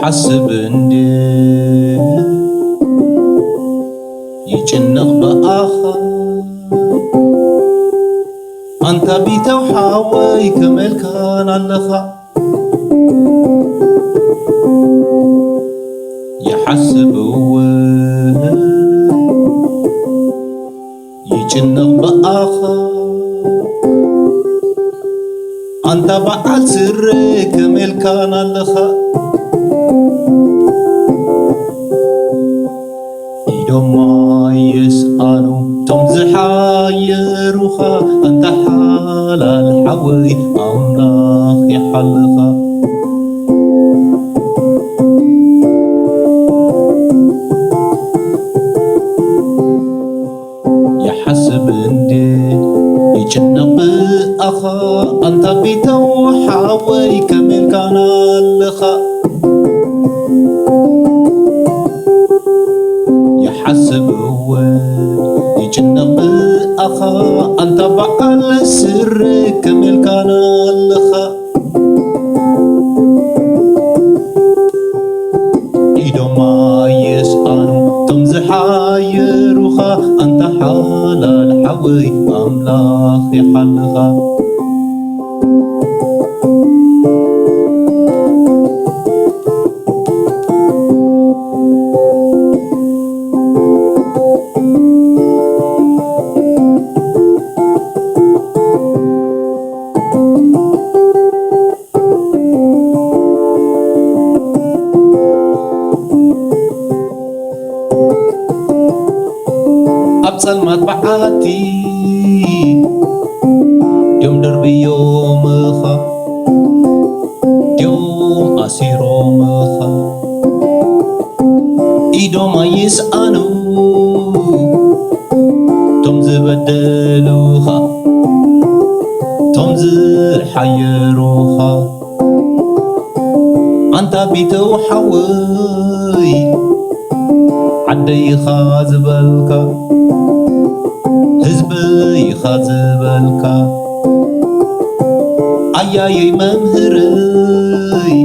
ሓስብ እንዴ ይጭነቕ ብኣኻ ኣንታ ቢተው ሓወይ ከመልካን ኣለኻ። ይሓስብ እውን ይጭነቕ ብኣኻ ኣንታ በዓል ስረ ከመልካን ኣለኻ። ኢዶማ ይስኣኑ ቶም ዝሓየሩኻ ኣንታ ሓላል ሓወይ ኣምላኽ ይሓልኻ። ይሓስብ እንዴ ይጭነቕ ብኣኻ ኣንታ ቢተው ሓወይ ከመልካን ኣለኻ። ይሓስብ እውን ይጭነቕ ብኣኻ ኣንታ በዓል ስረ ከመልካን ኣለኻ። ኢዶማ ይስኣኑ ቶም ዝሓየሩኻ ኣንታ ሓላል ሓወይ ኣምላኽ ይሓልኻ። ኣብ ጸልማት በዓቲ ድዮም ደርብዮምኻ ድዮም ኣሲሮምኻ። ኢዶም ኣይስኣኑ ቶም ዝበደሉኻ ቶም ዝሓየሩኻ። ኣንታ ቢተው ሓወይ ዓደይኻ ዝበልካ ህዝበይኻ ዝበልካ ኣያየይ መምህረይ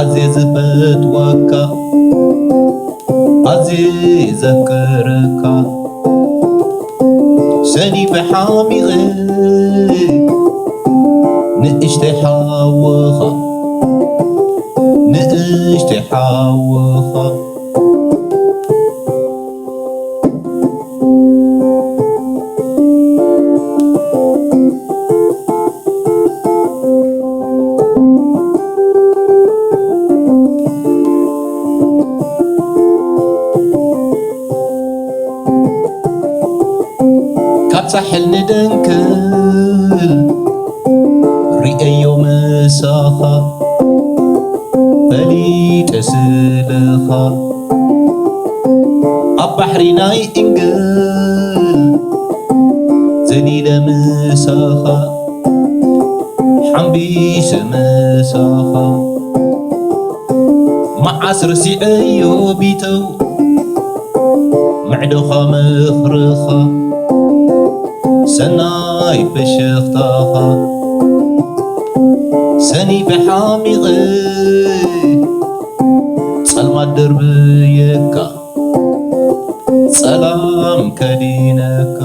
ኣዝየ ዝፈትወካ ኣዝየ ዘፍቅረካ ሰኒፈ ሓሚቐ ንእሽተይ ሓወኻ ንእሽተይ ሓወኻ። ካብ ሳሕል ንደንክል ርእዮ ምሳኻ ፈሊጠ ስለኻ ኣብ ባሕሪ ናይ እንግል ዘሊለ ምሳኻ ሓምቢሰ ምሳኻ መዓስ ረሲዐዮ ቢተው ምዕዶኻ ምኽርኻ ሰናይ ፍሽኽታኻ ሰኒፈ ሓሚቐ ጸልማት ደርብየካ ጸላም ከዲነካ።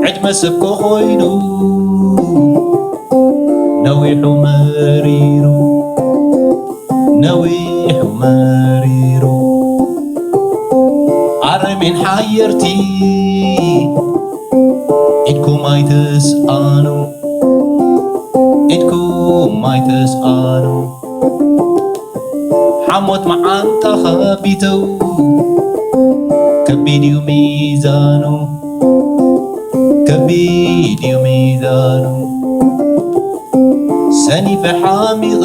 ዕድመ ሰብ ኮይኑ ነዊሑ መሪሩ ነዊሑ መሪሩ ኣረሜን ሓየርቲ ኢድኩም ኣይትስኣኑ ኢድኩም ኣይትስኣኑ ሓሞት መዓንጣኻ ቢተው ከቢድ እዩ ሚዛኑ ከቢድ እዩ ሚዛኑ ሰኒፈ ሓሚቐ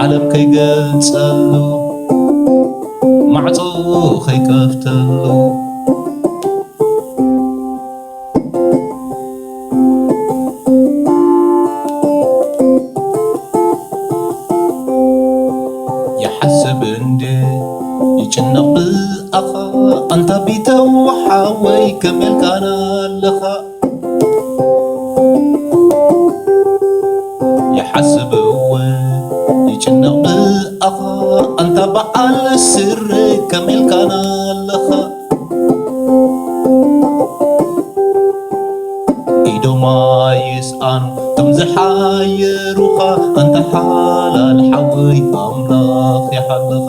ዓለም ከይገልጸሉ ማዕጾ ከይከፍተሉ። ይሓስብ እንዴ ይጭነቕ ብኣኻ ኣንታ ቢተው ሓወይ ከመልካና ኣለኻ። ይሓስብ እወ ይጭነቕ ብኣኻ ኣንታ በዓል ስረ ከመልካና ኣለኻ። ኢዶማ ይስኣኑ ቶም ዝሓየሩኻ ኣንታ ሓላል ሓወይ ኣምላኽ ይሓልኻ።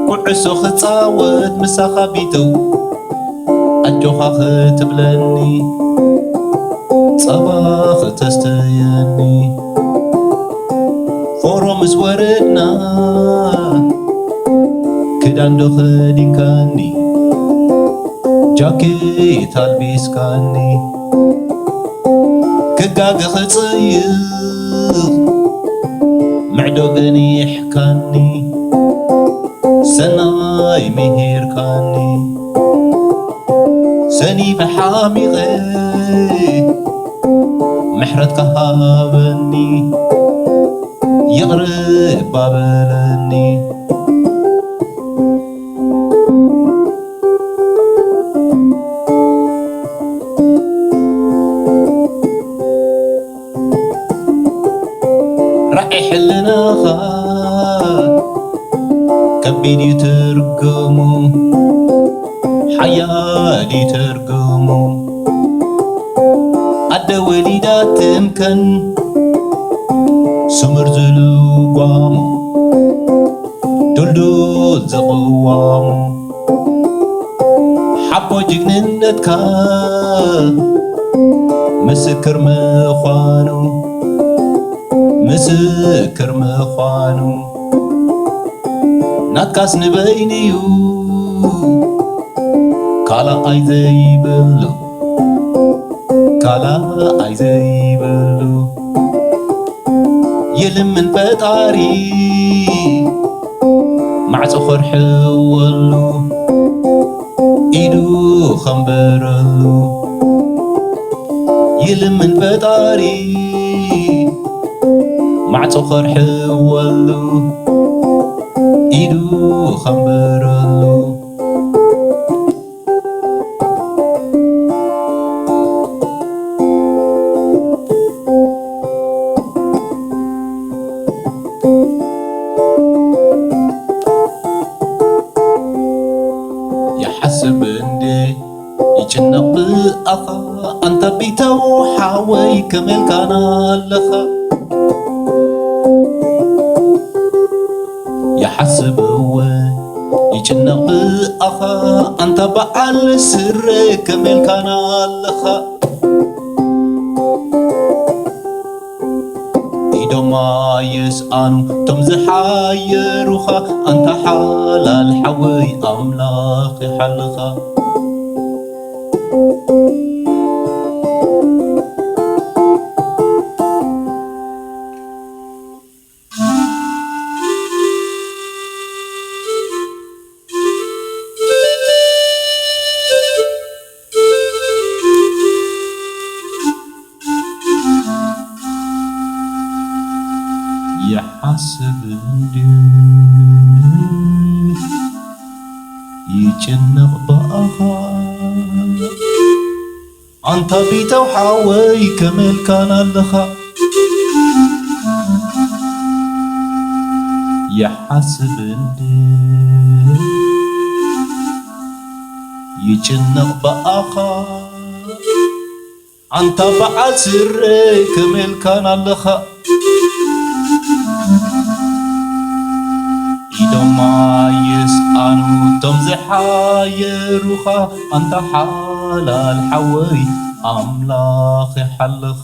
ኩዕሶ ክጻወት ምሳኻ ቢተው ኣጆኻ ክትብለኒ ጸባ ክተስተየኒ ፎሮ ምስ ወረድና ክዳን ዶ ከዲንካኒ ጃኬት ኣልቢስካኒ ክጋገ ክጽይቕ ምዕዶ ገኒሕካኒ ሰናይ ምሂርካኒ ሰኒፈ ሓሚቐ ምሕረትካ ሃበኒ ይቕረ እባ በለኒ። ራዒ ሕልናኻ ከቢድ እዩ ትርጉሙ ሓያል እዩ ትርጉሙ ኣደ ወሊዳ ትምከን ስምር ዝልጓሙ ዱልዱል ዝቕዋሙ ሓቦ ጅግንነትካ ምስክር ምዃኑ ምስክር ምዃኑ ናትካስ ንበይንዩ ካልኣይ ዘይብሉ ካልኣይ ዘይብሉ ይልምን ፈጣሪ ማዕጾ ኸርሕወሉ ኢዱ ኸንበረሉ ይልምን ፈጣሪ ማዕጾ ኸርሕወሉ ኢዱ ኸንበረሉ። ይሓስብ እንዴ ይጭነቕ ብኣኻ ኣንታ ቢተው ሓወይ ከመልካና ኣለኻ። ይሓስብ እወ ይጭነቕ ብኣኻ ኣንታ በዓል ስረ ከመልካና ኣለኻ። ኢዶማ ይስኣኑ ቶም ዝሓየሩኻ ኣንታ ሓላል ሓወይ ኣምላኽ ይሓልኻ። ይሓስብ እንድዩ ይጭነቕ ብኣኻ ኣንታ ቢተው ሓወይ ከመልካን ኣለኻ። ይሓስብ እንድዩ ይጭነቕ ብኣኻ ኣንታ በዓል ስረ ከመልካን ኣለኻ። ኢዶማ ይስኣኑ ቶም ዝሓየሩኻ ኣንታ ሓላል ሓወይ ኣምላኽ ይሓልኻ።